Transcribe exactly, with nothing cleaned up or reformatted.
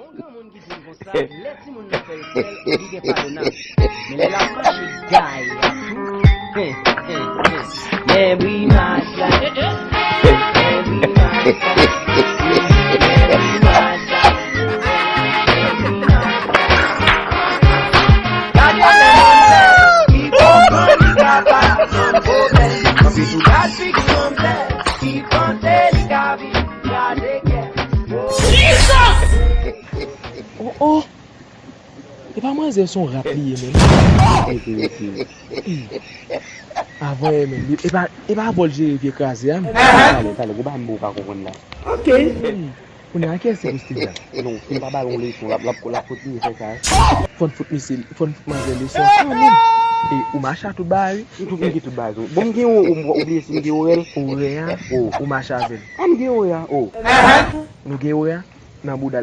Yon granmoun ki di l konsa, lè timoun nan fè l sèl, li gen padonab. Men lè l ap mache gay ak tou, men bri mach la. Men bri mach la. Men bri mach la. Men bri mach la. Gade manzè ki konprann li ka pa jwenn pwoblèm. Anpi tou gad figi manzè ki panse li ka viv gade kè. Oh, oh. E pa manzè, se yon rat li ye menm. Avan ye menm. E pa, e pa vòl jere vye kraze a menm. Talè, talè, gon bagay m ou pa konprann la. Ok. Kounye a, kiyès se pou Steve la? Non, si m pa ba l yon leson, l ap, l ap, l ap kontinye fè sa. Fò n fout misye, fò n fout manzè leson kanmenm. E ou mache a tout bagay, wi. M tou fini tout bagay. Bon, m gen ou, ou, ou bliye si m gen orè l? Orè a, ou mache avè l. Ah, m gen orè a, oh. Nou gen orè a? Nan bouda